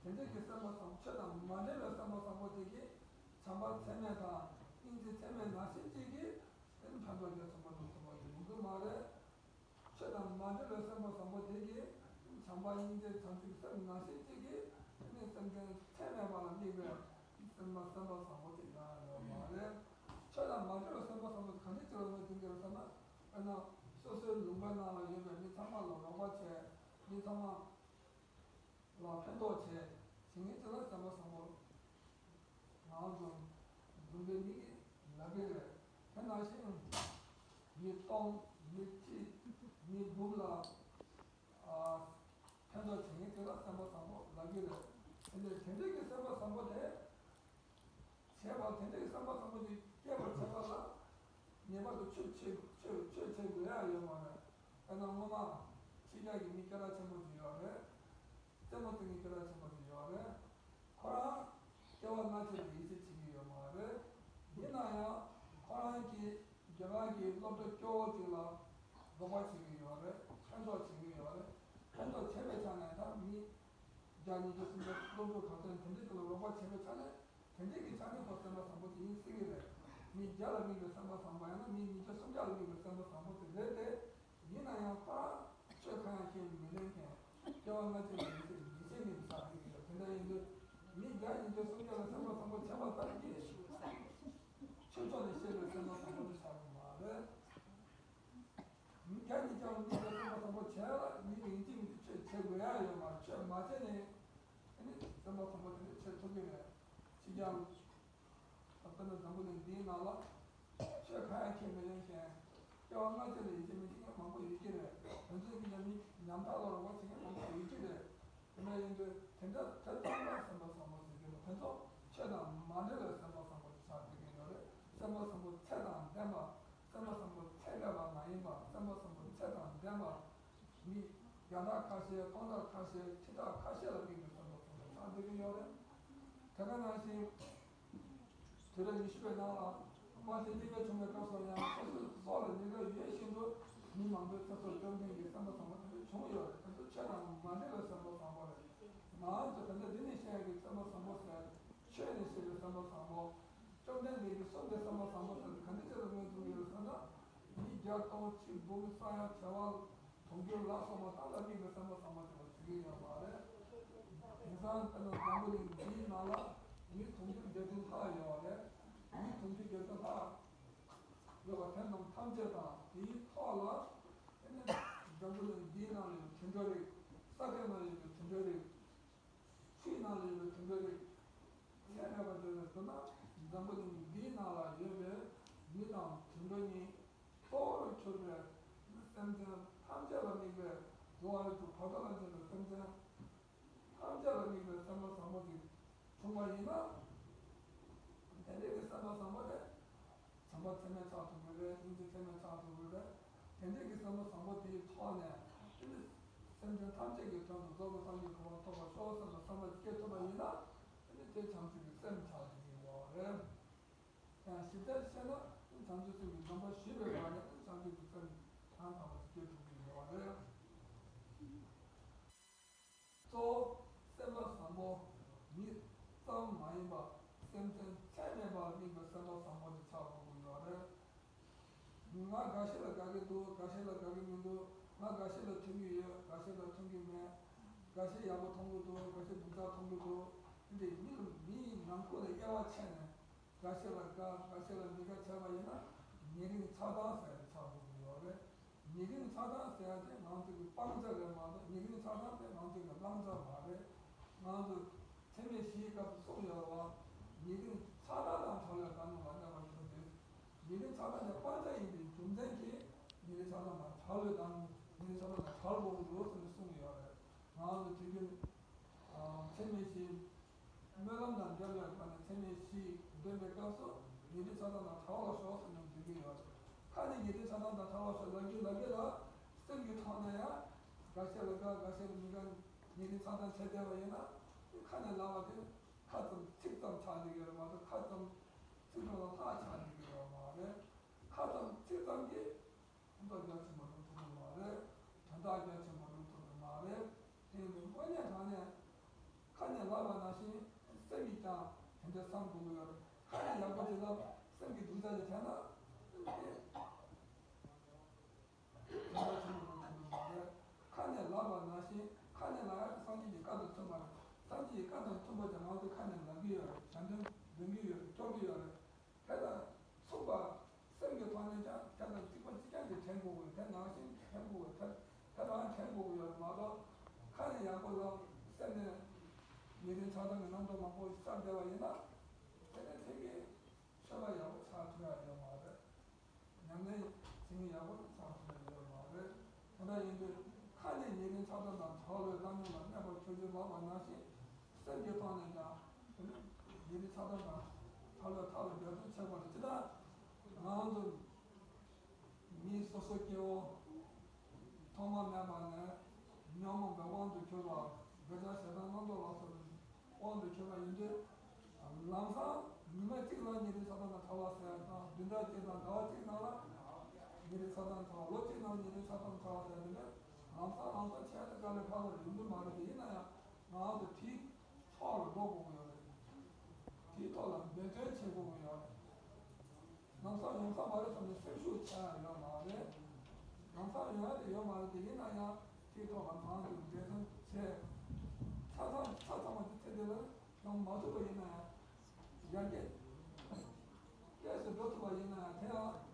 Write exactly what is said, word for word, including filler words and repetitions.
དེ་འདྲ་གི་སེམས་པ་བཟང་ཆོས་དང་མ་འབྲེལ་བའི་སེམས་པ་བཟང་པོ་དེ་གིས་བྱམས་པ་ཚད་མེད་དང་སྙིང་རྗེ་ཚད་མེད་ནང་བཞིན་གཅིག་གིས་དེ་ནི་ཕན་ཐོགས་རྒྱ་ཆེན་པོ་འགྲུབ་ཐུབ་པ་ཡོང་གི་མ་རེད། ཆོས་དང་མ་འབྲེལ་བའི་སེམས་པ་བཟང་པོ་དེ་གིས་བྱམས་པ་སྙིང་རྗེ་བྱང་ཆུབ་སེམས་ནང་བཞིན་གཅིག་གིས་དེ་ནི་སེམས་ཅན་ཚད་མེད་པ་ལ་དམིགས་པའི་སེམས་པ་སེམས་པ་བཟང་པོ་དེ་ཡང་ཡོད་མ་རེད། ཆོས་དང་མ་འབྲེལ་བའི་སེམས་པ་བཟང་པོ་དེ་ག་འདྲ་ཅིག་ལ་ངོས་འཛིན་དགོས་ཟེར་ན། དཔེར་ན་སོ་སོའི་ལུང་པའི་ནང་ལ་ཡོད་པའི་མི་ཚང་མ་ལ་རོགས་པ་བྱས། མི་ཚང་མ་ལ་ཕན་ཐོགས་བྱས། བྱེད་མཁན་དེ་ལ་སེམས་པ་བཟང་པོ་ང་ཚོ་ལུང་པའི་མི་གིས་ལབ་ཀྱི་རེད། དེ་ནང་བཞིན་མི་སྟོང་མི་ཁྲི་མི་འབུམ་ལ་ཨ་ཕན་ཐོགས་བྱེད་མཁན་དེ་ལ་སེམས་པ་བཟང་པོ་ལབ་ཀྱི་རེད། དེ་འདྲའི་དེ་འདྲའི་གི་སེམས་པ་བཟང་པོ་དེ་བྱས་པ་དེ་འདྲའི་བསམ་པ་བཟང་པོ་ཅིག་སྐྱེ་བར་བྱེད་པ་ལ་ངེས་པར་དུ་ཆོས་བྱེད་ཆོས་ཆོས་བྱེད་དགོས་ཡ་ཡོད་མ་རེད། དཔེར་ན་སྔོན་མ་ཕྱི་རྒྱལ་གྱི་མི་སྐད་གྲགས་ཆེན་པོ་ཅིག་ཡོད་རེད། རྩེད་མོ་རྩེ་མཁན་སྐད་གྲགས་ཆེན་པོ་ཅིག་ཡོད་རེད། ཁོ་རང་སྐྱེ་བ་སྔ་ཕྱི་ལ་ཡིད་ཆེས་བྱེད་ཀྱི་ཡོད་མ་རེད། ཡིན་ན་ཡང་ཁོ་རང་གིས་རྒྱ་གར་གྱི་སློབ་གྲྭ་སྐྱོ་བོ་ཅིག་ལ་རོགས་པ་བྱེད་ཀྱི་ཡོད་རེད། ཕན་ཐོགས་བྱེད་ཀྱི་ཡོད་རེད། ཕན་ཐོགས་བྱེད་པའི་ཆ་ནས་ད་མི་བརྒྱ་ཉིས་བརྒྱ་སུམ་བརྒྱ་སློབ་ཕྲུག་གང་ཚང་དེ་འདྲའི་ཅིག་ལ་རོགས་པ་བྱེད་པའི་ཆ་ནས། དེ་འདྲའི་གི་ཆ་ནས་ཁོ་སེམས་པ་བཟང་པོ་དེ་ཡིན་སྲིད་ཀྱི་རེད། མི་བརྒྱ་ལ་དམིགས་པའི་སེམས་པ་བཟང་པོ་ཡང་ན་མི་ཉིས་བརྒྱ་སུམ་བརྒྱ་ལ་དམིགས་པའི་སེམས་པ་བཟང་པོ་དེ་རེད་དེ། ཡིན་ན་ཡང་ཁོ་རང་ཆོས་གང་ཡང་ཤེས་མི་ལེན་མཁན། སྐྱེ་བ་སྔ་ཕྱི་ལ་ཡིད་ཆེས་ཡིད་ཆེས་མེད་པའི་ཆགས་ཀྱི་ཡོད། དེ་འདྲ་ཡིན་དུས་མི་བརྒྱ་ཉིས་བརྒྱ་སུམ་བརྒྱ་ལ་སེམས་པ་བཟང་པོ་བྱས་པ་ལྟར་གྱི་ཆོས་ཕྱོགས་ནས་བཤད་པའི་སེམས་པ་བཟང་པོ་དེ་ཆགས་ཀྱི་མ་རེད། མི་བརྒྱ་ཉིས་བརྒྱ་ལ་དམིགས་པའི་སེམས་པ་བཟང་པོ་བྱས་ལ་མི་ཡིན་གཅིག་མིན་གཅིག་ཆོས་བྱེད་དགོས་ཡ་ཡོད་མ་རེད། ཆོས་མ་བྱས་ནས་ཨ་ནི་སེམས་པ་བཟང་པོ་དེ་འདྲ་བྱེད་ཐུབ་ཀྱི་རེད། ཕྱི་རྒྱལ་ད་ལྟ་ནི་འཛམ་བུ་གླིང་འདིའི་ནང་ལ་ཆོས་གང་ཡང་ཁས་མི་ལེན་མཁན། སྐྱེ་བ་སྔ་ཕྱི་ལ་ཡིད་ཆེས་མི་བྱེད་མཁན་མང་པོ་ཡོད་ཀྱི་རེད། དེ་ཚོའི་གི་ཉམས་ཉམ་ཐག་ལ་རོགས་པ་བྱེད་མཁན་མང་པོ་ཡོད་ཀྱི་རེད། དེ་འདྲ་ཡིན་དུས་དེ་འདྲ་དེ་ཚང་མ་སེམས་པ་བཟང་པོ་ཟེར་གྱི་འདུག་དེ་ཚོ་ཆོས་དང་མ་འབྲེལ་བའི་སེམས་པ་བཟང་པོ་ཆགས་བསྡད་ཀྱི་ཡོད་རེད། སེམས་པ་བཟང་པོ་ཚད་དང་ལྡན་པ། སེམས་པ་བཟང་པོ་ཚད་ལས་པ་མ་ཡིན་པ། སེམས་པ་བཟང་པོ་ཚད་དང་ལྡན་པ། མི་བརྒྱ་ཕྲག་ཁ་ཤས་སྟོང་ཕྲག་ཁ་ཤས་ཁྲི་ཕྲག་ཁ་ཤས་ལ་དམིགས་པའི་སེམས་པ་བཟང་པོ་ཆགས་བསྡད་ཀྱི་ཡོད་རེད། དེ་ག་ནང་བཞིན། དུས་རབས་ཉི་ཤུ་པའི་ནང་ལ་དམག་ཆེན་གཉིས་པ་བྱུང་བའི་སྐབས་སུ་ཡང་སོ་སོའི་སྲོག་ལ་ཉེན་ཁ་ཡོད་བཞིན་དུ་མི་མང་པོའི་ཚེ་སྲོག་སྐྱོབ་མཁན་གྱི་སེམས་པ་བཟང་པོ་དེ་འདྲ་བྱུང་ཡོད་རེད། དེ་ཚོ་ཆོས་དང་མ་འབྲེལ་བའི་སེམས་པ་བཟང་པོ་རེད། ང་ཚོ་ད་ལྟ་འདི་ནས་བཤད་ཡག་གི་སེམས་པ་བཟང་པོ་ཟེར། ཆོས་ནས་བཤད་པའི་སེམས་པ་བཟང་པོ། བཅོམ་ལྡན་འདས་ཀྱིས་གསུངས་པའི་སེམས་པ་བཟང་པོ་ཟེར་དེ་ག་འདྲ་ཅིག་ལ་ངོས་འཛིན་གྱི་ཡོད་ཟེར་ན། མི་བརྒྱ་སྟོང་ཁྲི་འབུམ་ས་ཡ་བྱེ་བ། དུང་ཕྱུར་ལ་སོགས་པ་དག་ལ་དམིགས་པའི་སེམས་པ་བཟང་པོ་དེ་ལ་ཟེར་གྱི་ཡོད་མ་རེད། དེང་སང་ལྟ་ན་འཛམ་བུ་གླིང་འདིའི་ནང་ལ་མི་དུང་ཕྱུར་བརྒྱད་ཅུ་ལྷག་ཡོད་རེད། མི་དུང་ཕྱུར་བརྒྱད་ཅུ་ལྷག་ཡོད་པ་དེ་རྣམས་ཐམས་ཅད་དང་དེའི་ཐོག་ལ་དེ་ནི་འཛམ་བུ་གླིང་འདིའི་ནང་ལ་ཡོད་པའི་དུད་འགྲོའི་རིགས། ས་ཁའི་ནང་ཡོད་པའི་དུད་འགྲོའི་རིགས། ཆུའི་ནང་ལ་ཡོད་པའི་དུད་འགྲོའི་རིགས། ཚད་མེད་པ་དེ་ལ་བསྡུ་ན་འཛམ་བུ་གླིང་འདིའི་ནང་ལ་ཡོད་པའི་མི་དང་དུད་འགྲོ་གཉིས། གཙོ་བོར་གྱུར་པའི་སེམས་ཅན་ཐམས་ཅད་ལ་དམིགས་པའི་འགྲོ་བ་རིགས་དྲུག་བར་དོ་ལ་འཛིན་པའི་སེམས་ཅན་ཐམས་ཅད་ལ་དམིགས་པའི་སེམས་པ་བཟང་པོ་ཅིག་བྱུང་བ་ཡིན་ན། དེ་འདྲའི་གི་སེམས་པ་བཟང་པོ་དེ་བྱམས་པ་ཚད་མེད་ཆགས་ཐུབ་ཀྱི་རེད། སྙིང་རྗེ་ཚད་མེད་ཆགས་ཐུབ་ཀྱི་རེད། དེ་འདྲའི་གི་སེམས་པ་བཟང་པོ་དེའི་ཐོག་ནས་དེ་ནི་སེམས་ཅན་ཐམས་ཅད་ཀྱི་དོན་དུ་རྫོགས་པའི་སངས་རྒྱས་གོ་འཕང་ཐོབ་པར་ཤོག་བསམ་པའི་བསམ་པ་སྐྱེ་ཐུབ་པ་ཡིན་ན། དེ་ནི་དེ་བྱང་ཆུབ་ཀྱི་སེམས་ཆགས་ཐུབ་ཀྱི་ཡོད་རེད། ཡང་ཞིབ་ཕྲ་བཤད་ན་བྱང་ཆུབ་སེམས་ཀྱི་སྡོམ་པ་ཞུས་པའི་བར་ནས་བྱང་ཆུབ་ཀྱི་སེམས་ཡང་དག་པ་ཞིག་སྐྱེ་ཐུབ་ཀྱི་ཡོད་རེད། གཙོ་བོ་སེམས་པ་བཟང་པོ་མི་ཙམ་མ་ཡིན་པ་སེམས་ཅན་ཚད་མེད་པར་དམིགས་པའི་སེམས་པ་བཟང་པོ་དེ་ཆགས་དགོས་ཀྱི་ཡོད་རེད། ང་འགའ་ཤས་ལ་དགའ་གི་འདུག་འགའ་ཤས་ལ་དགའ་གི་མི་འདུག་ང་འགའ་ཤས་ལ་མཐུན་གྱི་ཡོད། འགའ་ཤས་ལ་མཐུན་གྱི་མེད། འགའ་ཤས་ཡག་པོ་མཐོང་གི་འདུག་འགའ་ཤས་སྡུག་ཅག་མཐོང་གི་འདུག་འདི་མི་ལ་མིའི་ནང་ཁུལ་ལ་དབྱེ་བ་ཕྱེ་ནས། འགའ་ཤས་ལ་དགའ་འགའ་ཤས་ལ་མི་དགའ་བྱས་པ་ཡིན་ན་ཉེ་རིང་ཆགས་སྡང་ཟེར་ཡ་ཆགས་འགྲོ་གི་ཡོད་རེད། ཉེ་རིང་ཆགས་སྡང་ཟེར་ཡ་དེ་ང་ཚོ་གི་སྤང་བྱ་རེད་མ་གཏོགས་ཉེ་རིང་ཆགས་སྡང་དེ་ང་ཚོ་གི་བླང་བྱ་མ་རེད། ང་ཚོ་འཚེ་མེད་ཞི་བའི་སྐབས་སུ་གསུངས་ཡོད་རེད་བ། ཉེ་རིང་ཆགས་སྡང་དང་བྲལ་བའི་བདག་སྣང་ལ་གནས་པར་གྱུར་ཏེ། ཉེ་རིང་ཆགས་སྡང་དེ་སྤང་བྱ་ཡིན་པའི་རྒྱུ་མཚན་གྱིས་ཉེ་རིང་ཆགས་སྡང་དང་བྲལ་བའི་བདག་སྣང་ཉེ་རིང་ཆགས་སྡང་དང་བྲལ་དགོས་ཀྱི་ཡོད་ཟེར་ནས་གསུངས་ཡོད་རེད། ང་ཚོ་དུས་རྒྱུན་འཚེ་མེད་ཞི། སྨོན་ལམ་དང་འབྲེལ་བའི་སྒོ་ནས་འཚེ་མེད་ཞི་འདོན་པའི་སྐབས་སུ་ཉེ་རིང་ཆགས་སྡང་དང་བྲལ་བར་ཤོག་ཟེར་ནས་འདོན་གྱི་ཡོད། ཁ་ནས་ཉེ་རིང་ཆགས་སྡང་དང་བྲལ་བར་ཤོག་ལབ་རྒྱུ་ལབ་རྒྱུ་ལ་སེམས་ཀྱི་ཐོག་ནས་ཡང་འགའ་ཤས་ལ་དགའ་འགའ་ཤས་ལ་མི་དགའ། ཉེ་རིང་ཆགས་སྡང་བྱས་བསྡད་པ་ཡིན་ན་ཁ་ནས་ལབ་པ་དེ་ཁ་ཙམ་ཚིག་ཙམ་ཆགས་འགྲོ་གི་ཡོད་རེད་མ་གཏོགས་ཁ་ཙམ་ཚིག་ཙམ་ལ་ལྷག་ཆགས་འགྲོ་གི་ཡོད་མ་རེད། ཁ་ཙམ་ཚིག་ཙམ་གྱིས། ཕན་ཐོགས་རྒྱ་ཆེན་པོ་འགྲུབ་ཐུབ་ཀྱི་མ་རེད། དོན་དག་རྒྱ་ཆེན་པོ་འགྲུབ་ཐུབ་ཀྱི་མ་རེད། དེ་ཡིན་དུས་དངོས་གནས་དྲང་གནས་ཁ་ ཁ་ནས་ལབ་པ་ནང་བཞིན་སེམས་ཀྱིས་ཀྱང་དེ་འདྲ་བསམ་དགོས་ཀྱི་ཡོད་རེད། ཁ་ནས་ཡག་པོ་ཅིག་ལབ། སེམས་ཀྱིས་སྡུག་ཅག་ཅིག་དྲན་ན། དེ་འདྲ་ཆེན་པོ་ཡོང་ཐུབ་ཀྱི་མ་རེད། ཁ་ནས་ལབ་པ་ནང་བཞིན་ཁ་ནས་ལབ་ཡག་དེ་སངས་རྒྱས་ཀྱི་བཀའ་དང་མཐུན་པ་རེད། སངས་རྒྱས་ཀྱི་བཀའ་དང་མཐུན་པ་ཅིག་ང་ཚོ་ཁ་ནས་ལབ་ཀྱི་ཡོད་རེད། བྱམས་དོན་འདོན་གྱི་ཡོད་རེད། སྐྱོར་གྱི་ཡོད་རེད། དེ་དང་མཚུངས་པ། སེམས་ཀྱི་ཐོག་ནས་ཀྱང་དེ་དང་གཅིག་པ་གཅིག་རྐྱང་གིས་དྲན་དགོས་ཀྱི་ཡོད། དེ་ནང་བཞིན་དྲན་དགོས་ཀྱི་ཡོད། དེ་དེ་རང་དྲན་དགོས་ཀྱི་ཡོད་མ་གཏོགས། ཁ་ནས་ཡག་པོ་ལབ། སེམས་ནས་ཉེ་རིང་ཆགས་སྡང་གི་རྣམ་རྟོག་མང་པོ་ཤར་བསྡད་པ་ཡིན་ན། དེ་ནས་དེ་གའི་ཆོས་པ་ཡག་པོ་ཆགས་ཐུབ་ཡག་ཡོད་མ་རེད། ཉམས་ལེན་བྱེད་མཁན་ཡག་པོ་ཆགས་ཐུབ་ཡག་ཡོད་མ་རེད། དེ་འདྲ་ཡིན་དུས་ཁ་ནས་ཉེ་རིང་ཆགས་སྡང་དང་བྲལ་བའི་བླ་མེད་ལ་གནས་པར་གྱུར་ཅིག་ལབ་པ་ནང་བཞིན། སེམས་ཀྱི་ཐོག་ནས་ཀྱང་དེ་ནི་ཉེ་རིང་ཆགས་སྡང་དང་བྲལ་བའི་ཐབས་ལ་འབད་བརྩོན་བྱེད་དགོས་རེད། ཅི་ལྟར་ང་ཚོ་མི་སོ་སོ་སྐྱེ་བོ་ཐོག་མ་མེད་པ་ནས་ཉོན་མོངས་པའི་དབང་དུ་གྱུར་པ། འདོད་ཆགས་ཞེ་སྡང་རྣམ་རྟོག་ལ་སོགས་པའི་དབང་དུ་གྱུར་པ་ཡིན་དུས། ལམ་སང་ཉི་མ་གཅིག་ལ་ཉེ་རིང་ཆགས་སྡང་དང་བྲལ་བ་ཟེར་ཡག་དང་། བདུན་ཕྲག་གཅིག་དང་ཟླ་བ་གཅིག་ནང་ལ་ཉེ་རིང་ཆགས་སྡང་བྲལ་བ། ལོ་གཅིག་ནང་ཉེ་རིང་ཆགས་སྡང་བྲལ་བ་ཟེར་ཡག་དེ་ནི་ལམ་སང་ལམ་སང་བྱས་ཏེ་དཀའ་ལས་ཁག་པོ་ཡོང་གི་མ་རེད། དེ་ཡིན་ན་ཡང་ང་ཚོ་དེའི་ཐོག་ལ་འགྲོ་དགོས་ཀྱི་ཡོད་རེད། དེའི་ཐོག་ལ་འབད་བརྩོན་བྱེད་དགོས་ཀྱི་ཡོད་རེད། ལམ་སང་ཡོང་ས་མ་རེད་བསམ་ནས་སེམས་ཤུགས་ཆག་ཡག་ཡོད་མ་རེད། ལམ་སང་ཡོང་ཡག་དེ་ཡོད་མ་རེད། དེ་ཡིན་ན་ཡང་དེའི་ཐོག་ལ་མང་དུ་འབད་བརྩོན་བྱས། ཆ་ཚང་ཆ་ཚང་བ་དེ་ཚེ་འདི་ལ་ཡོང་མ་ཐུབ་པ་ཡིན་ན་ཡང་། ཡར་རྒྱས་སྐྱེས་སུ་འགྲོ་ཐུབ་པ་ཡིན་ན་ཡང་། དེ་ཡང་